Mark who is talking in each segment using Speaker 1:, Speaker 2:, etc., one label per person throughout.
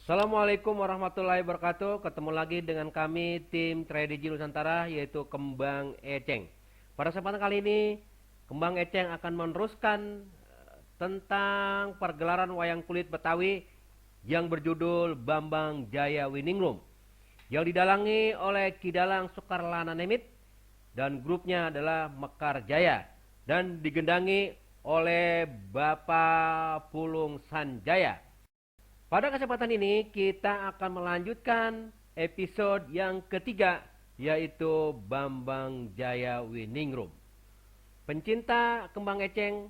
Speaker 1: Assalamualaikum warahmatullahi wabarakatuh. Ketemu lagi dengan kami tim Tradigi Nusantara yaitu Kembang Eceng. Pada kesempatan kali ini Kembang Eceng akan meneruskan tentang pergelaran wayang kulit Betawi yang berjudul Bambang Jaya Winingrum yang didalangi oleh Kidalang Sukarlana Nemit dan grupnya adalah Mekar Jaya dan digendangi oleh Bapak Pulung Sanjaya. Pada kesempatan ini kita akan melanjutkan episode yang ketiga yaitu Bambang Jaya Winingrum. Pencinta Kembang Eceng,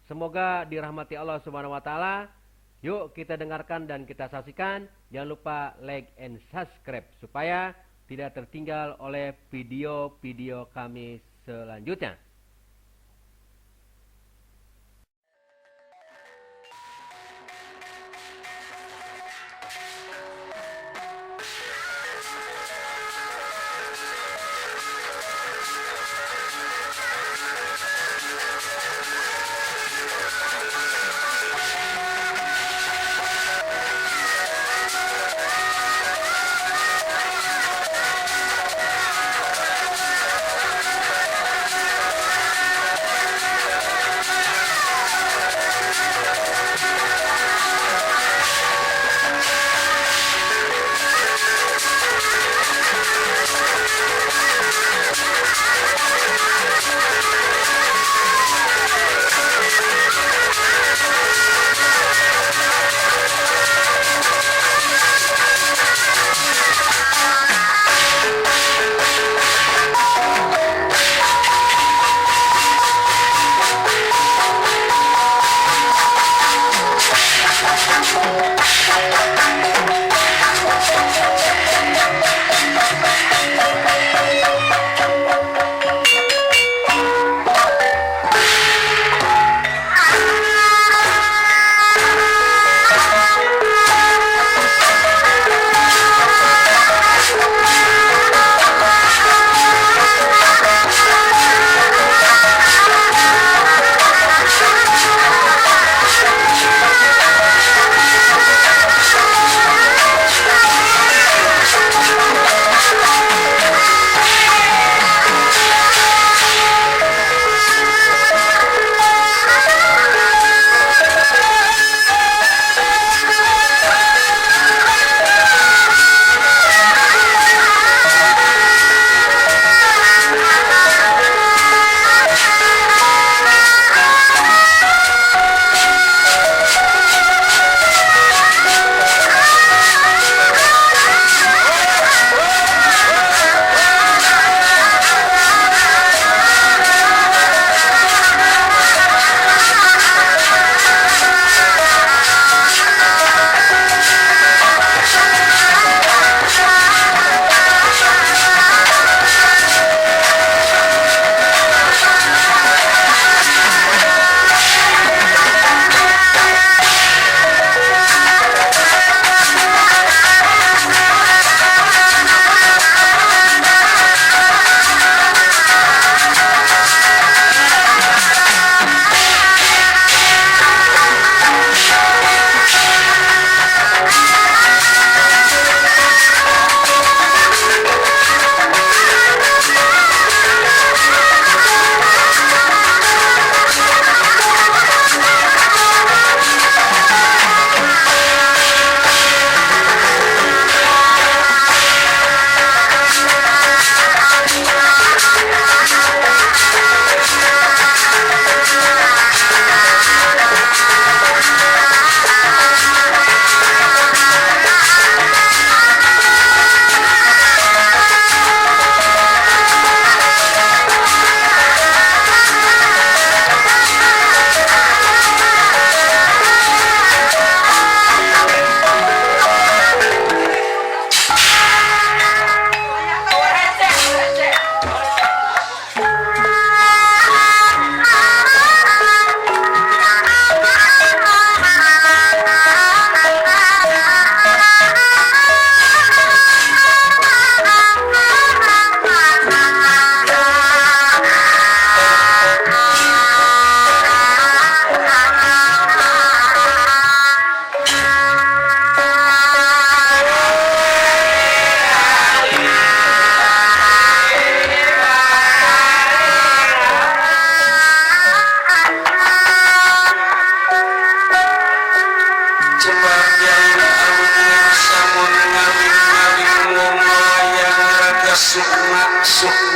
Speaker 1: semoga dirahmati Allah Subhanahu wa taala. Yuk kita dengarkan dan kita saksikan. Jangan lupa like and subscribe supaya tidak tertinggal oleh video-video kami selanjutnya.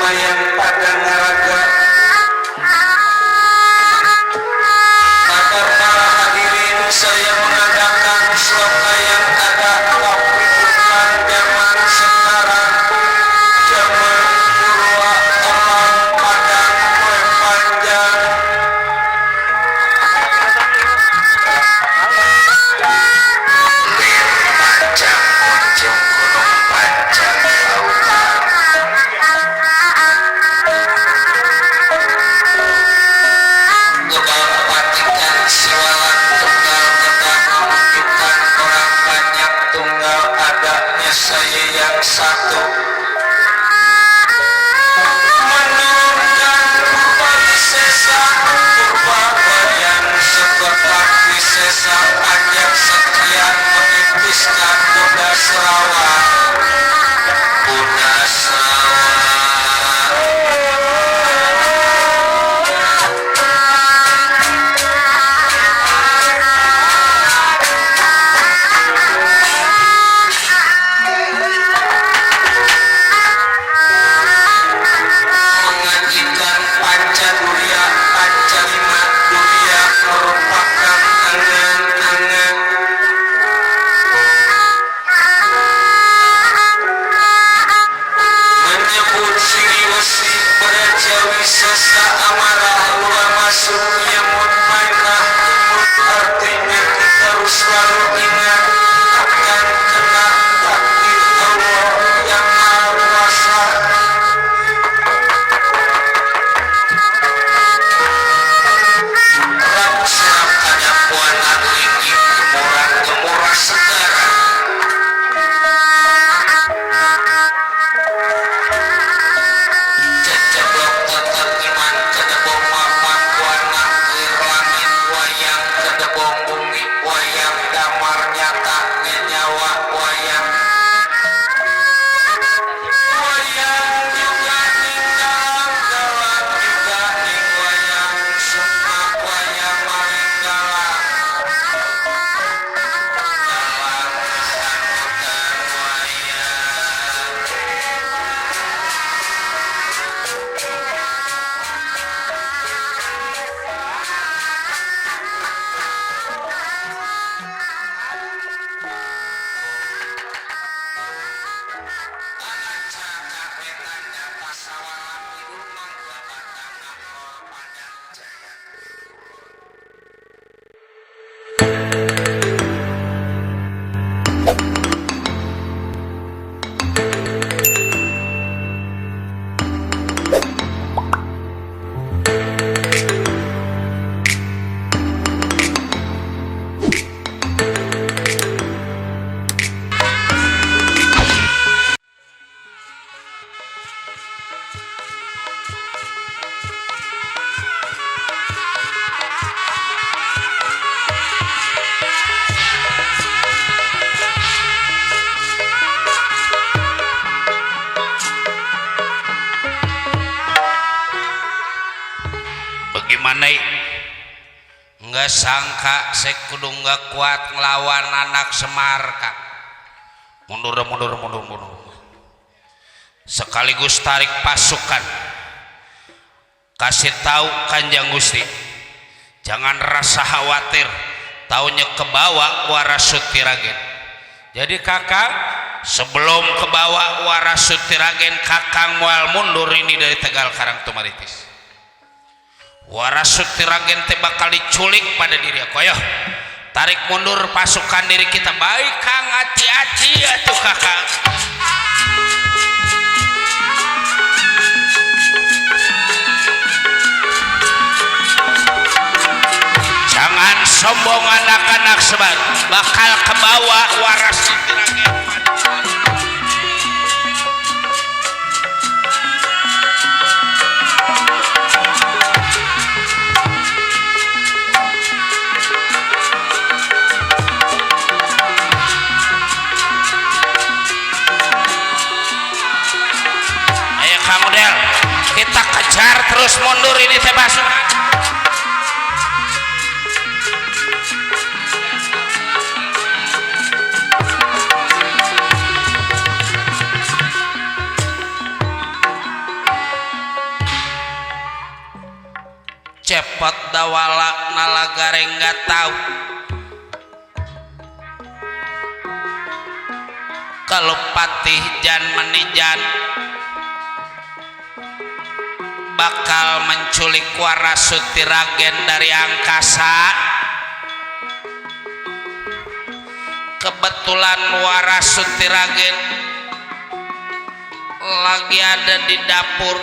Speaker 2: lumayan pada ngaraga. Maka para hadirin saya mengadakan sloka yang ada kehidupan zaman sekarang, zaman purwa emang padang kue panjang. Lir panjang kunjung gunung panjang lautan. Ngebal patikan siwalan tunggal tetap menunjukkan orang banyak tunggal adanya saya yang satu. Menurunkan purba wisesa purba bayan sekotak wisesa ajak sekian menipiskan Buddha Serawa. Buddha Serawa mengajikan Pancadurya Pancalima Durya merupakan angan-angan menyebut siri wesi beraja wisesa amarah luar masuk nyemut mainah imut artinya kita harus selalu ingat akan kena takdir Allah yang maha kuasa. Rap serap tanya puan anu ingin gemurah segara. Ceceblok tetep iman kedebong mapan warna air langit wayang kedebong bumi wayang damar nyata nyawa wayang. Wayang juga ning dalam galang juga ning wayang sukma wayang maling galang. Galang kesambutan wayang. Bagaimana nggak sangka saya kudu nggak kuat ngelawan anak Semar Kak. Mundur sekaligus tarik pasukan kasih tahu Kanjeng Gusti jangan rasa khawatir taunya ke bawah Warasuti Ragen. Jadi Kakang sebelum ke bawah Warasuti Ragen Kakang mual mundur ini dari Tegal Karang Tumaritis. Warasuti Ragen teh bakal diculik pada diri aku. Ayo tarik mundur pasukan diri kita. Baik Kang, aci-aci atuh Kakang. Jangan sombong anak-anak Semar, bakal ke bawah Warasuti Ragen. Model kita kejar terus mundur ini teh pasukan. bareng nggak tahu kalau Patih Jan Manijan bakal menculik Warasuti Ragen dari angkasa. Kebetulan Warasuti Ragen lagi ada di dapur,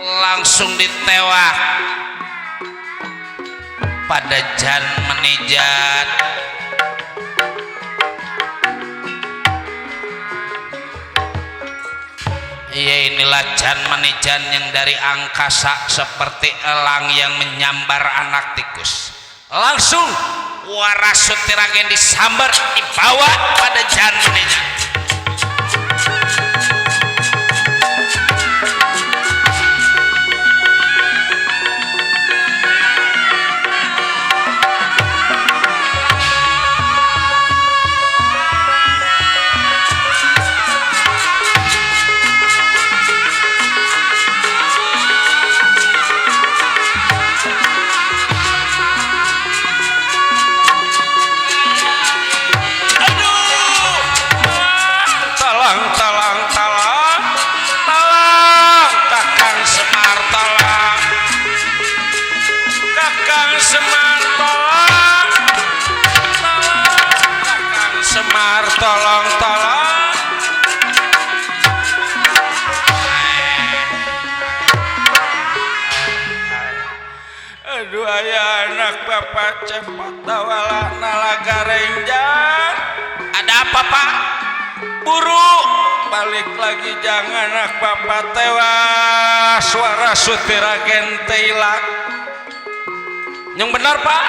Speaker 2: langsung ditewak pada Jan Manijan. Ya inilah Jan Manijan yang dari angkasa seperti elang yang menyambar anak tikus. Langsung Warasuti Ragen disambar, dibawa pada Jan Manijan. Aduh ayah anak bapak cepat tawala nalaga renjang. Ada apa pak? Buru balik lagi jangan anak bapak tewas. Warasuti Ragen teilak. Yang benar pak?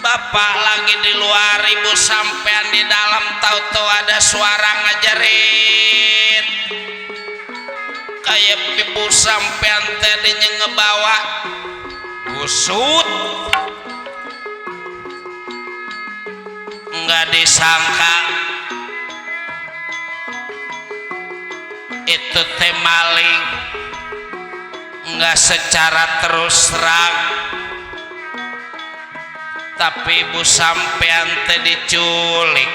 Speaker 2: Bapak lagi di luar, ibu sampean di dalam, tahu-tahu ada suara ngajarin. Kayak ibu sampean tadinya ngebawa busut, nggak disangka itu teh maling, nggak secara terus terang, tapi ibu sampean teh diculik,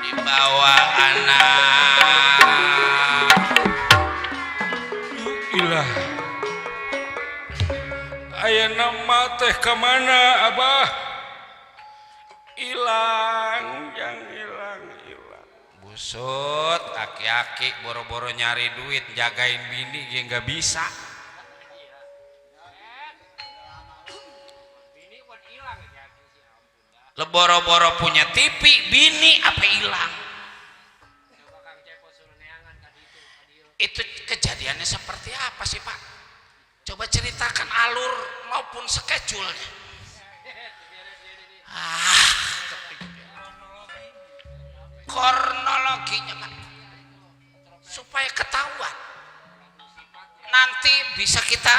Speaker 2: dibawa anak. Ilah, aya nama teh kemana abah? Hilang, yang hilang. Busut, aki-aki boro-boro nyari duit, jagain bini ya nggak bisa. Lo boro-boro punya TV, bini apa hilang? Itu kejadiannya seperti apa sih pak? Coba ceritakan alur maupun schedule-nya. Kronologinya pak, supaya ketahuan. Nanti bisa kita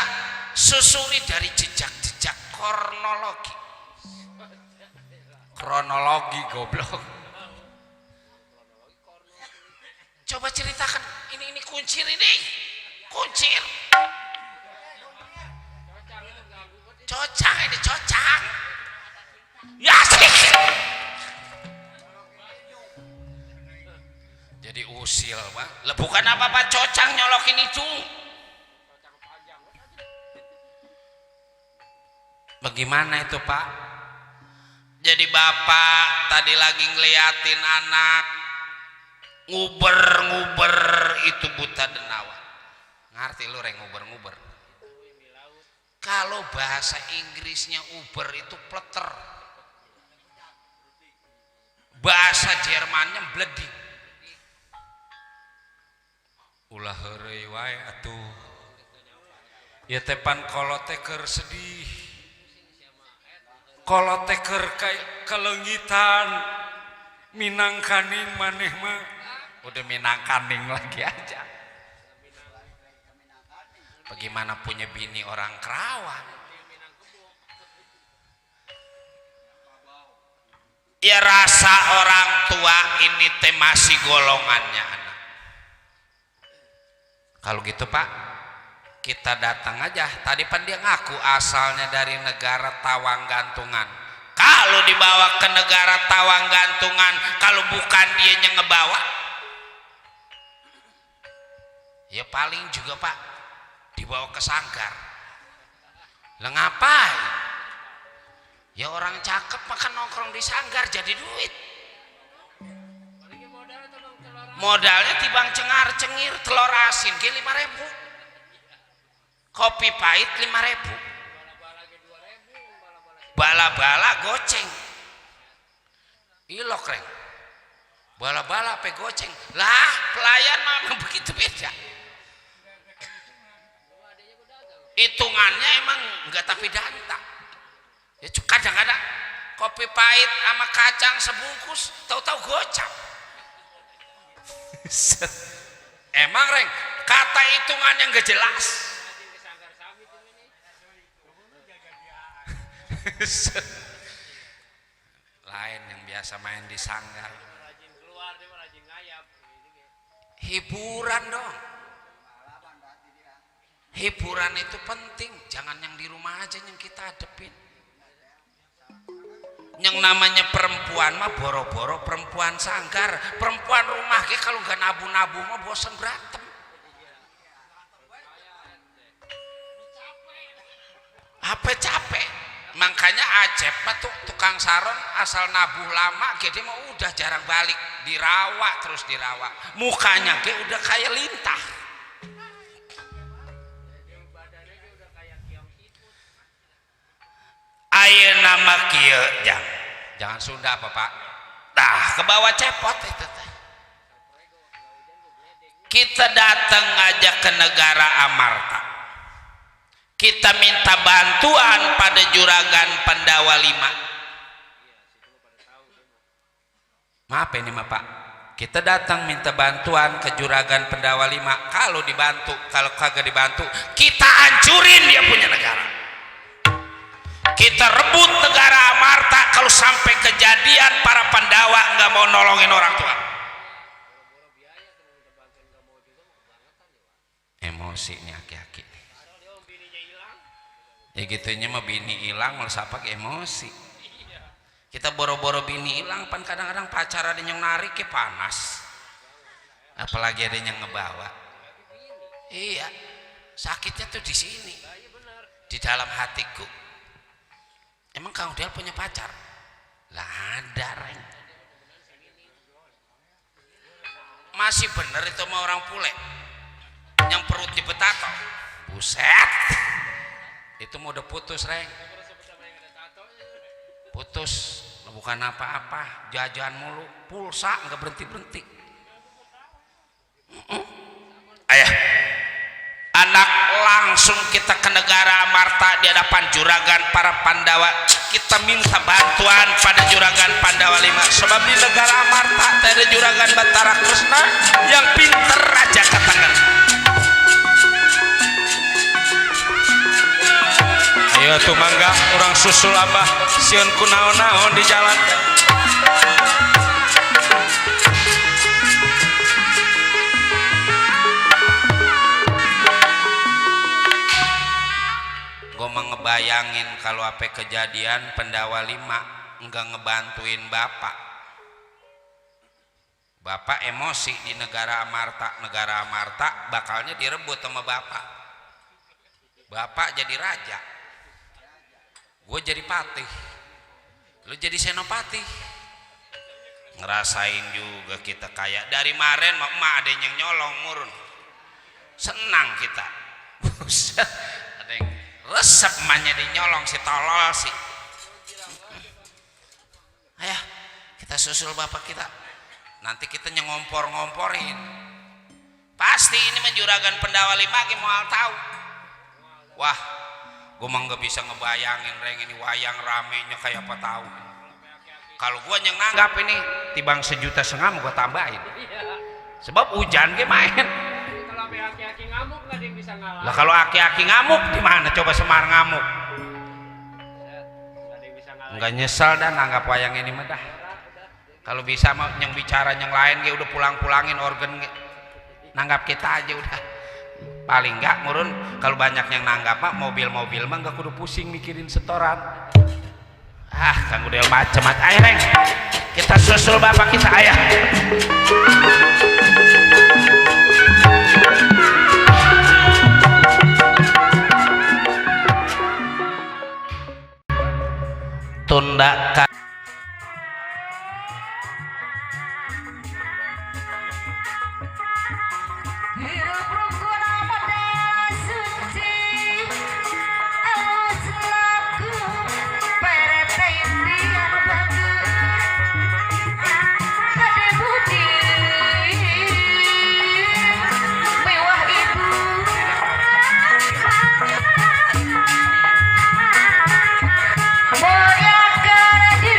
Speaker 2: susuri dari jejak-jejak kronologi. Kronologi goblok. Coba ceritakan ini kuncir ini. Kuncir. Cocang ini cocang. Ya sih. Jadi usil pak. Lah bukan apa-apa cocang nyolokin itu. Bagaimana itu pak? Jadi bapak tadi lagi ngeliatin anak nguber itu buta denawa. Ngerti lu reng nguber? Kalau bahasa Inggrisnya uber itu pleter, bahasa Jermannya bleding. Ulah heureuy wae atuh. Ya tepan kolot teh keur sedih. Kolot teh keur kelengitan. Minang kaning maneh mah. Udah minang kaning lagi aja. Bagaimana punya bini orang Kerawang? Ya rasa orang tua ini teh masih golongannya anak. Kalau gitu pak,
Speaker 3: Kita datang aja. Tadi pan dia ngaku asalnya dari negara Tawang Gantungan. Kalau dibawa ke negara Tawang Gantungan, kalau bukan dia yang ngebawa, ya paling juga Pak dibawa ke Sanggar. Lah ngapain? Ya orang cakep makan nongkrong di Sanggar jadi duit. Modalnya tibang cengar cengir telur asin ke 5.000. Kopi pahit 5.000. Bala-bala goceng. Ilok reng. Bala-bala pe goceng. Lah pelayan memang begitu beda. Hitungannya emang enggak tapi danta. Ya kadang-kadang kopi pahit sama kacang sebungkus tahu-tahu gocap. Emang reng kata hitungannya enggak jelas. Lain yang biasa main di Sanggar. Hiburan dong. Hiburan itu penting, jangan yang di rumah aja yang kita hadepin. Yang namanya perempuan mah boro-boro perempuan Sanggar, perempuan rumah ke kalau nggak nabu-nabu mah bosan berantem. Apa capek? Makanya Acep mah tuh tukang saron asal nabuh lama, dia mah udah jarang balik, dirawat terus dirawat. Mukanya ke udah kayak lintah. Ayo nama kieu jangan Sunda apa Pak? Tah ke bawah cepot itu teh. Kita datang aja ke negara Amarta. Kita minta bantuan pada Juragan Pandawa V. Maaf ini mah Pak. Kita datang minta bantuan ke Juragan Pandawa V. Kalau dibantu, kalau kagak dibantu, kita hancurin dia punya negara. Kita rebut negara Amarta. Kalau sampai kejadian para Pandawa nggak mau nolongin orang tua. Emosi nih aki-aki. Ya gitunya mah bini hilang malah siapa emosi. Kita boro-boro bini hilang pan kadang-kadang pacar ada yang narik ke panas. Apalagi ada yang ngebawa. Iya. Sakitnya tuh di sini. Di dalam hatiku. Emang Kang Del punya pacar? Lah ada reng. Masih bener itu sama orang bule yang perut dibetato. Buset. Itu mau udah putus reng. Putus bukan apa-apa, jajan mulu, pulsa nggak berhenti-berhenti. Ayah anak langsung kita ke negara Amarta di hadapan Juragan para Pandawa. Kita minta bantuan pada Juragan Pandawa V. Sebab di negara Amarta ada Juragan Batara Krishna yang pinter raja katangan. Ayo tuh mangga orang susul abah sieun kunaon-naon di jalan. Gue mau ngebayangin kalau apa kejadian Pandawa V enggak ngebantuin bapak. Bapak emosi di negara Amarta bakalnya direbut sama bapak. Bapak jadi raja, gue jadi patih, lu jadi senopati. Ngerasain juga kita kayak dari kemarin emak ada yang nyolong murun, senang kita. Ada yang resep emaknya dinyolong si tolol sih. Ayo kita susul bapak kita, nanti kita nyengompor-ngomporin. Pasti ini mah Juragan Pandawa V mau tahu. Wah, gue mah nggak bisa ngebayangin reng ini wayang ramenya kayak apa tahu. Kalau gue yang nanggap ini tibang 1,5 juta mau gue tambahin. Sebab hujan gue main.
Speaker 1: Kalau aki-aki ngamuk nggak ada yang bisa ngalah.
Speaker 3: Lah kalau aki-aki ngamuk gimana? Coba Semar ngamuk.
Speaker 1: Nggak ada yang bisa ngalah.
Speaker 3: Nggak nyesel dan nanggap wayang ini mah dah. Kalau bisa mau yang bicara yang lain gue udah pulang-pulangin organ nanggap kita aja udah. paling enggak murun kalau banyak yang nanggap mah mobil-mobil mah enggak kudu pusing mikirin setoran. Kang Udel macam-macam. Ayo Reng, kita susul bapak kita ayah. Tunda
Speaker 4: Boyakan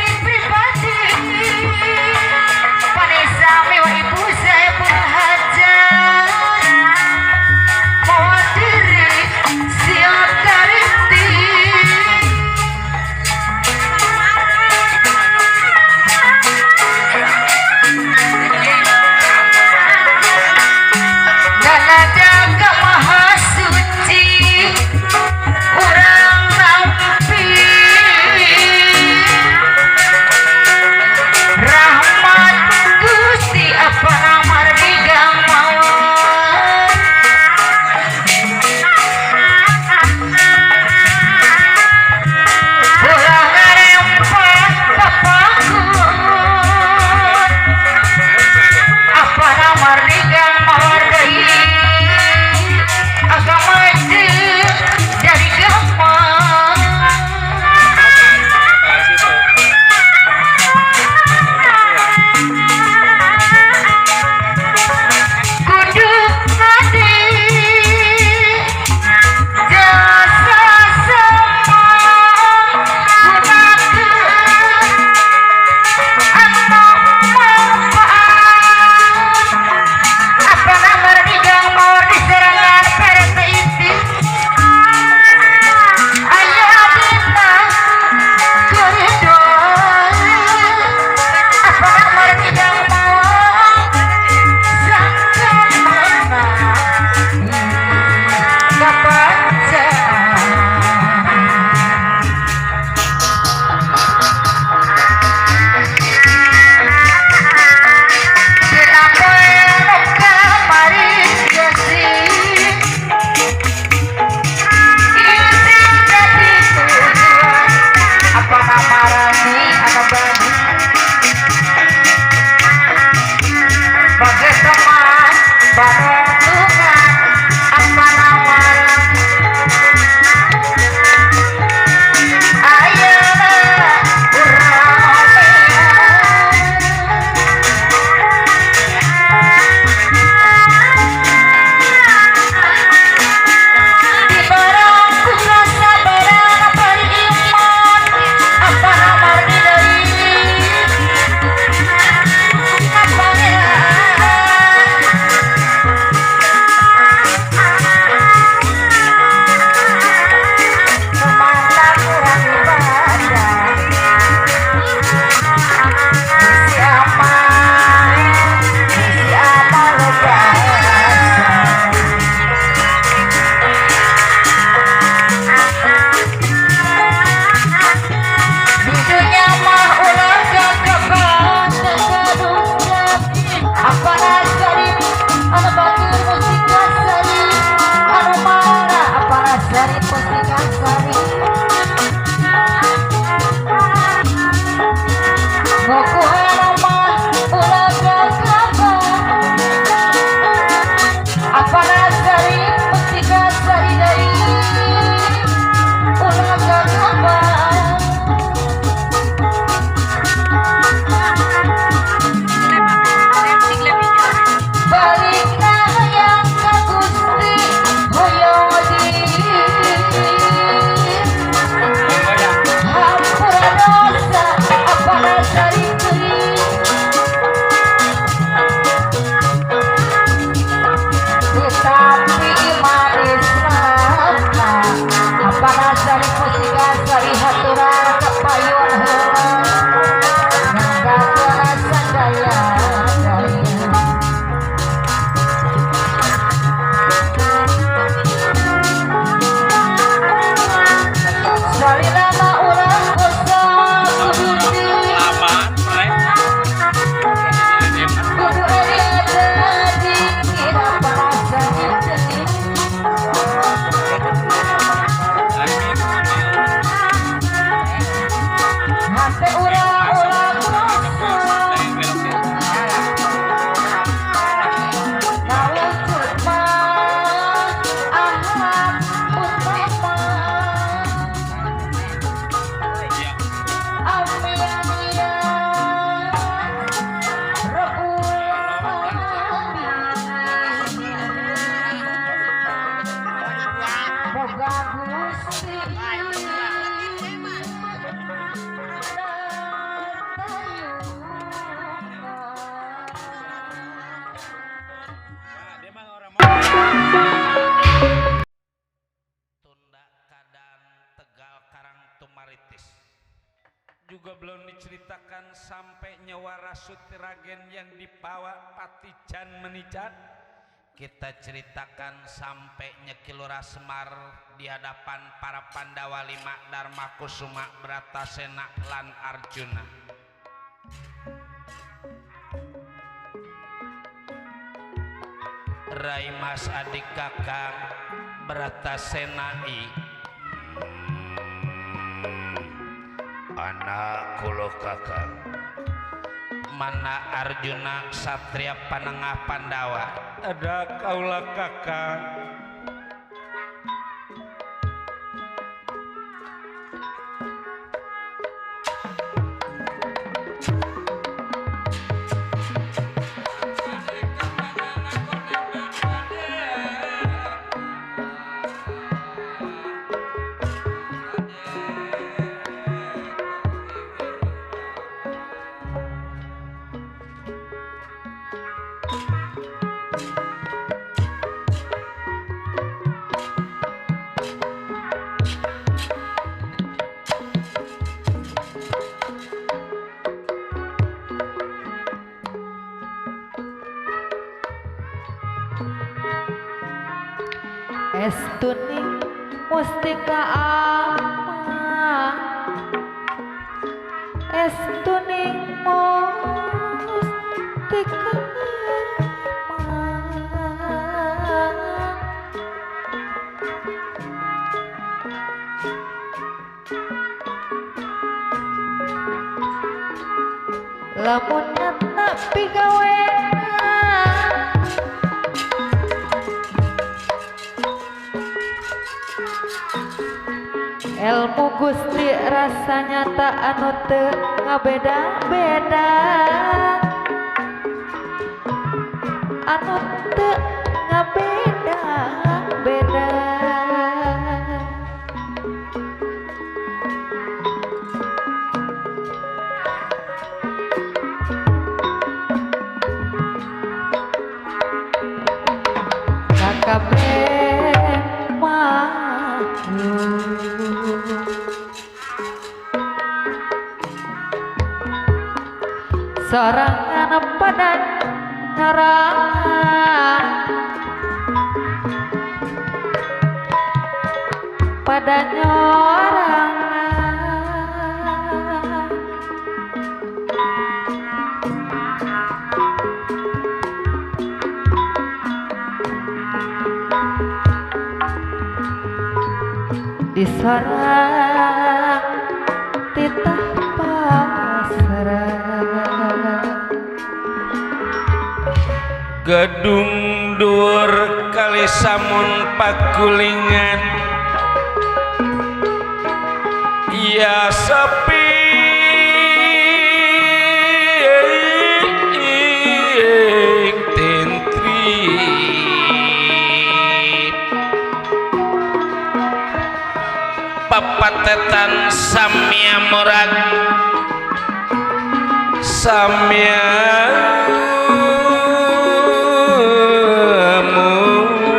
Speaker 3: Tunda Kadang Tegal Karang Tumaritis. Juga belum diceritakan sampai nyawa Rasutiragen yang dibawa Patijan menicat. Kita ceritakan sampai Nyekilura Semar di hadapan para Pandawa 5 Dharma Kusuma Bratasena lan Arjuna. Rai Mas adik kakang Bratasenai anak kulo kakang mana Arjuna Satria Panengah Pandawa ada kaula kakang
Speaker 4: Estuning mustika ama Estuning mustika ama lamun nyata pigawena ilmu Gusti rasanya tak anu teu ngabeda-beda anu teu ngabeda-beda kakabeh mah sorangan pada nyarangan pada nyorangan di sorang titah pasrah
Speaker 3: Gedung Dhuwur Kali Samun Pakulingan ya sepi tentri papatetan samia murad samia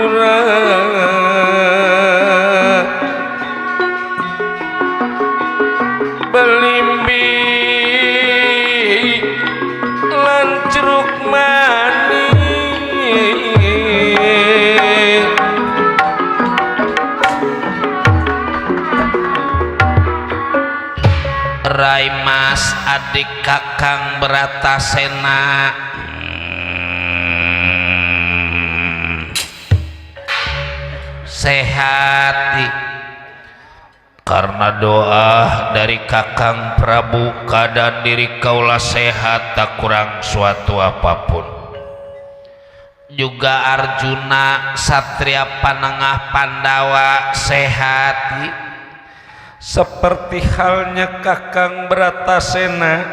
Speaker 3: murad belimbi lan jeruk manis Rai Mas adik kakang Bratasena sehat karena doa dari Kakang Prabu keadaan diri kaulah sehat tak kurang suatu apapun. Juga Arjuna Satria Panengah Pandawa sehat, seperti halnya Kakang Bratasena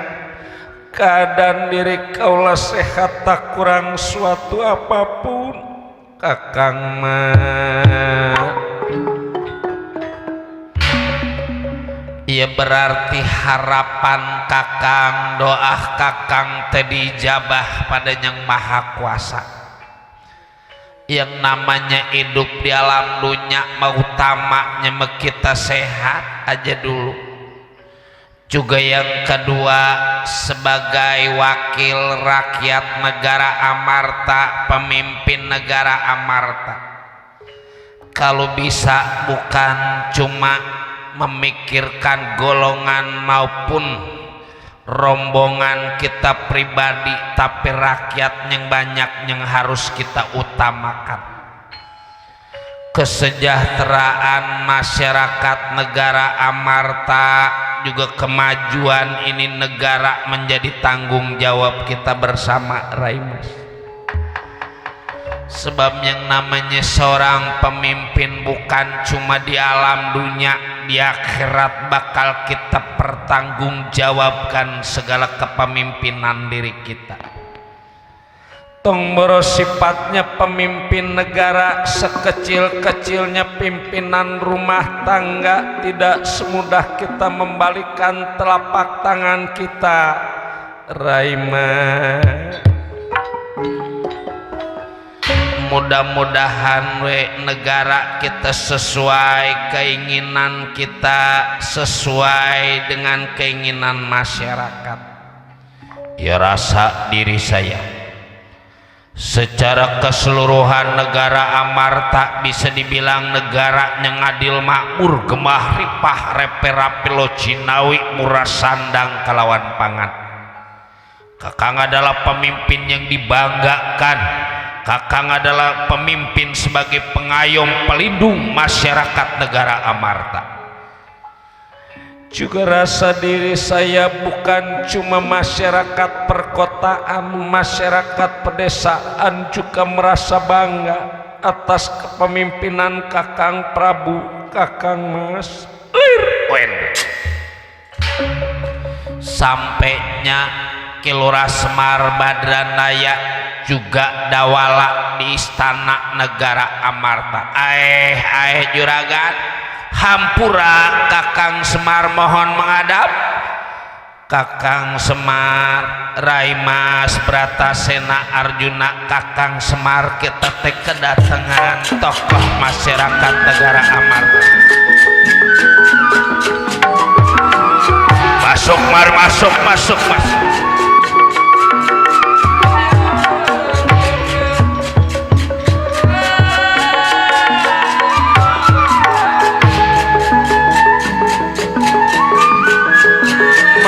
Speaker 3: keadaan diri kaulah sehat tak kurang suatu apapun. Kakang mah ia berarti harapan Kakang, doa Kakang teh dijabah pada Yang Maha Kuasa. Yang namanya hidup di alam dunia mau utamanya kita sehat aja dulu. Juga yang kedua, sebagai wakil rakyat negara Amarta, pemimpin negara Amarta, kalau bisa bukan cuma memikirkan golongan maupun rombongan kita pribadi, tapi rakyat yang banyak yang harus kita utamakan. Kesejahteraan masyarakat negara Amarta, juga kemajuan ini negara menjadi tanggung jawab kita bersama, Raimas. Sebab yang namanya seorang pemimpin bukan cuma di alam dunia, di akhirat bakal kita pertanggungjawabkan segala kepemimpinan diri kita. Tong boros sifatnya pemimpin negara, sekecil-kecilnya pimpinan rumah tangga, tidak semudah kita membalikan telapak tangan kita, Raima. Mudah-mudahan negara kita sesuai keinginan kita, sesuai dengan keinginan masyarakat. Ya rasa diri saya secara keseluruhan negara Amarta bisa dibilang negara yang adil makmur, gemah ripah, repe-rapilo Cinawi, murah sandang kalawan pangan. Kakang adalah pemimpin yang dibanggakan. Kakang adalah pemimpin sebagai pengayom pelindung masyarakat negara Amarta. Juga rasa diri saya bukan cuma masyarakat perkotaan, masyarakat pedesaan juga merasa bangga atas kepemimpinan Kakang Prabu, Kakang Mas Lirwen. Sampainya Kilora Semar Badranaya juga dawala di istana negara Amarta. Juragan, hampura Kakang Semar mohon menghadap. Kakang Semar, Raimas, Bratasena, Arjuna, Kakang Semar, kita teh kedatangan tokoh masyarakat negara Amarta. Masuk Mar, masuk.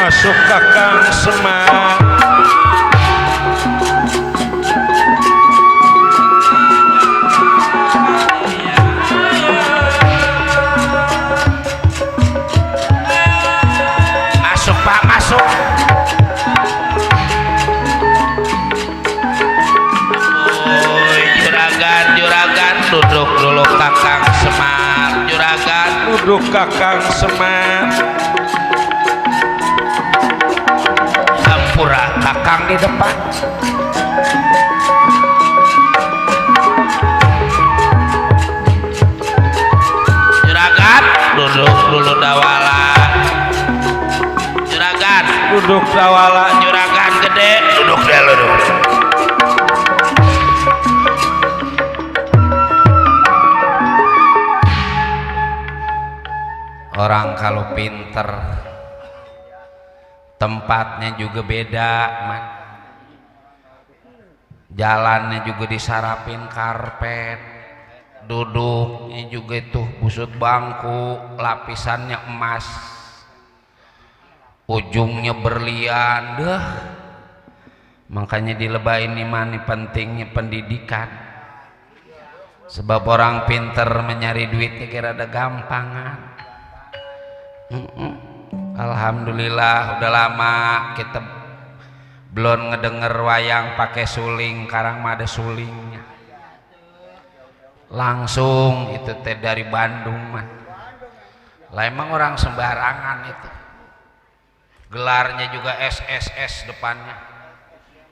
Speaker 3: Masuk Kakang Semar. Masuk Pak, masuk. Juragan, duduk dulu Kakang Semar. Juragan, duduk Kakang Semar. Hampura Kakang di depan. Juragan, duduk dulu dawala. Juragan, duduk dawala. Juragan gede, duduk dulu. Orang kalau pinter tempatnya juga beda, man. Jalannya juga disarapin karpet, duduknya juga itu busut bangku, lapisannya emas, ujungnya berlian, deh. Makanya dilebain nih pentingnya pendidikan. Sebab orang pinter mencari duitnya kira ada gampangan. Alhamdulillah udah lama kita belum ngedenger wayang pakai suling. Karang mah ada sulingnya langsung itu teh dari Bandung mah. Lah emang orang sembarangan itu. Gelarnya juga SSS depannya,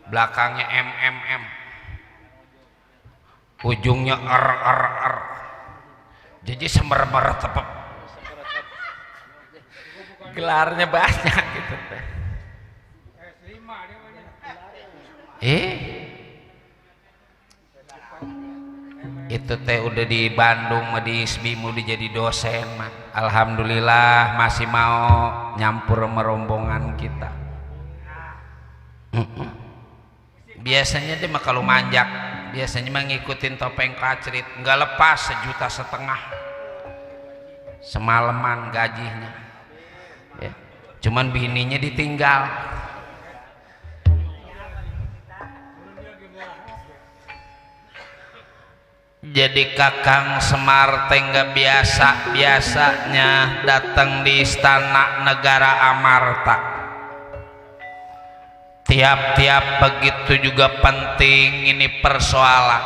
Speaker 3: belakangnya MMM, ujungnya R. Jadi semer-mer tepep. Gelarnya banyak gitu teh. Itu teh udah di Bandung mah di ISBI udah jadi dosen mah. Alhamdulillah masih mau nyampur sama rombongan kita. Biasanya dia mah kalau manjak biasanya mah ngikutin topeng kacrit, nggak lepas 1,5 juta semalaman gajinya ya. Cuman bininya ditinggal. Jadi Kakang Semar teh nggak biasanya datang di istana negara Amarta. Tiap-tiap begitu juga penting ini persoalan.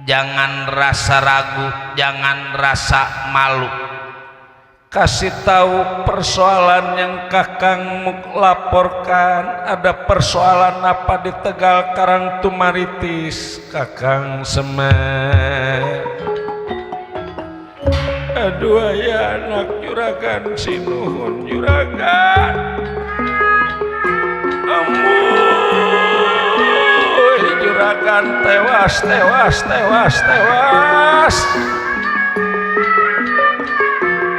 Speaker 3: Jangan rasa ragu, jangan rasa malu. Kasih tahu persoalan yang Kakang laporkan. Ada persoalan apa di Tegal Karangtumaritis, Kakang Semar? Aduh ya anak juragan sinuhun juragan. Amuy juragan tewas.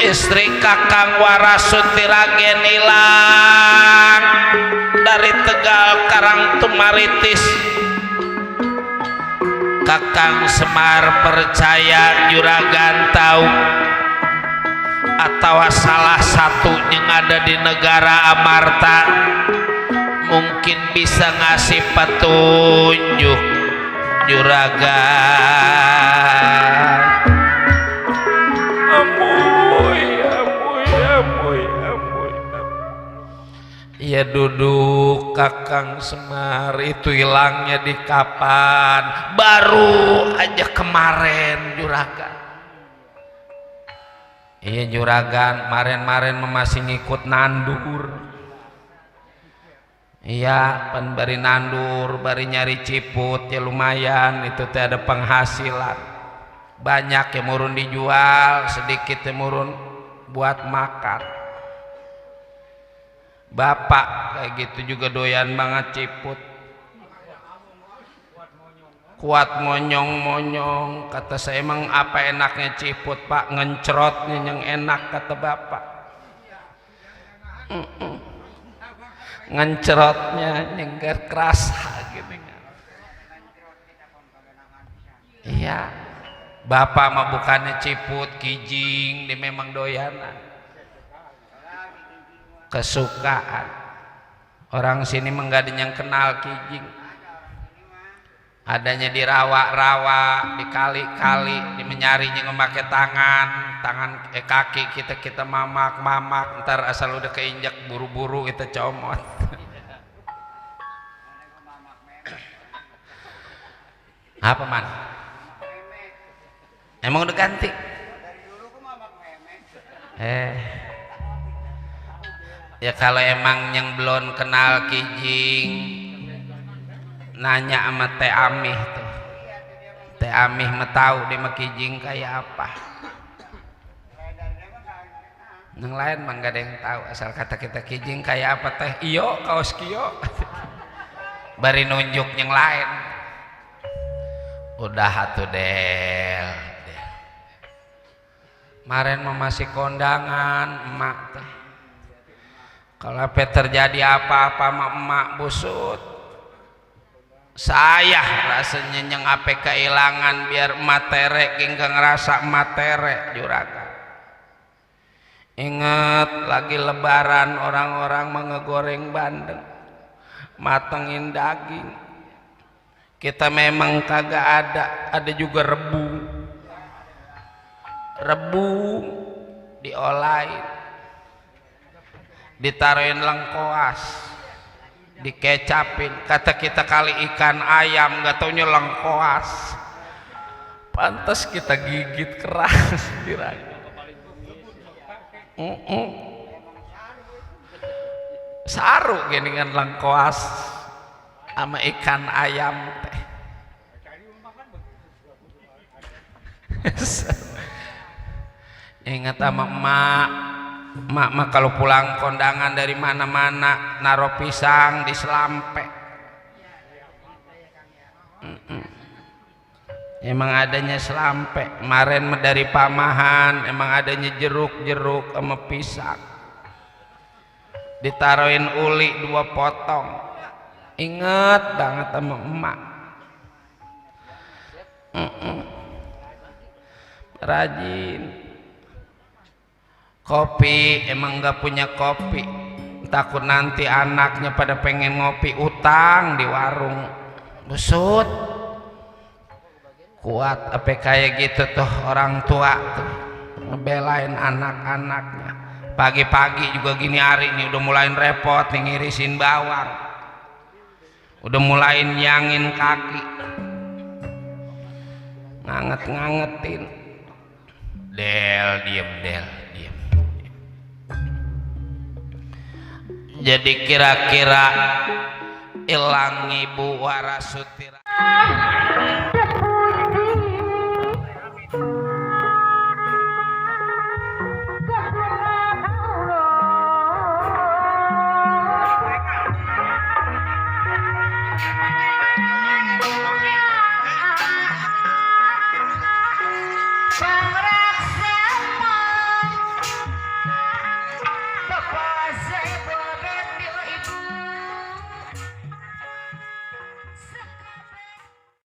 Speaker 3: Istri Kakang Warasuti Ragen hilang dari Tegal Karangtumaritis. Kakang Semar percaya juragan tahu atau salah satu yang ada di negara Amarta mungkin bisa ngasih petunjuk juragan. Ya duduk Kakang Semar, itu hilangnya di kapan? Baru aja kemarin juragan. Iya juragan, kemarin masih ngikut nandur. Iya, pan bari nandur, bari nyari ciput ya lumayan, itu teh ada penghasilan. Banyak yang murun dijual, sedikit yang murun buat makan. Bapak kayak gitu juga doyan banget ciput. Kuat monyong, kata saya. Emang apa enaknya ciput pak? Ngencrotnya yang enak kata bapak. Ngencrotnya yang gak kerasa gitu. Iya, bapak mah bukannya ciput kijing, dia memang doyanan. Kesukaan orang sini menggak ada yang kenal kijing, adanya di rawa-rawa, di kali-kali, di menyarinya memakai tangan kaki kita mamak, ntar asal udah keinjak buru-buru kita comot. Apa man? Emang udah ganti? Ya kalau emang yang belum kenal kijing nanya sama Teh Amih tuh. Teh Amih mah tahu dia mah kijing kayak apa. Yang lain mah gak ada yang tahu, asal kata kita kijing kayak apa teh. Iyo kaos kio. Bari nunjuk yang lain. Udah atuh Del. Kemarin mah masih kondangan emak teh. Kalau terjadi apa-apa sama emak busut, saya rasanya yang apa kehilangan biar emak terek, hingga ngerasa emak terek juragan. Ingat lagi lebaran orang-orang mengegoreng bandeng, matengin daging. Kita memang kagak ada juga rebung diolahin. ditaruhin lengkoas, dikecapin. Kata kita kali ikan ayam, nggak taunya lengkoas. Pantas kita gigit keras kira. Saru gini kan lengkoas sama ikan ayam teh. Ingat sama emak kalau pulang kondangan dari mana-mana naruh pisang di selampe. Emang adanya selampe. Kemarin dari Pamahan emang adanya jeruk sama pisang. Ditaruhin uli 2 potong. Ingat banget sama emak. Rajin. Kopi emang nggak punya kopi. Takut nanti anaknya pada pengen ngopi, utang di warung. Busut. Kuat apa kayak gitu tuh orang tua tuh ngebelain anak-anaknya. Pagi-pagi juga gini hari nih udah mulain repot nih ngirisin bawang, udah mulain nyangin kaki, ngangetin. Del diem. Jadi kira-kira ilang ibu warasutira.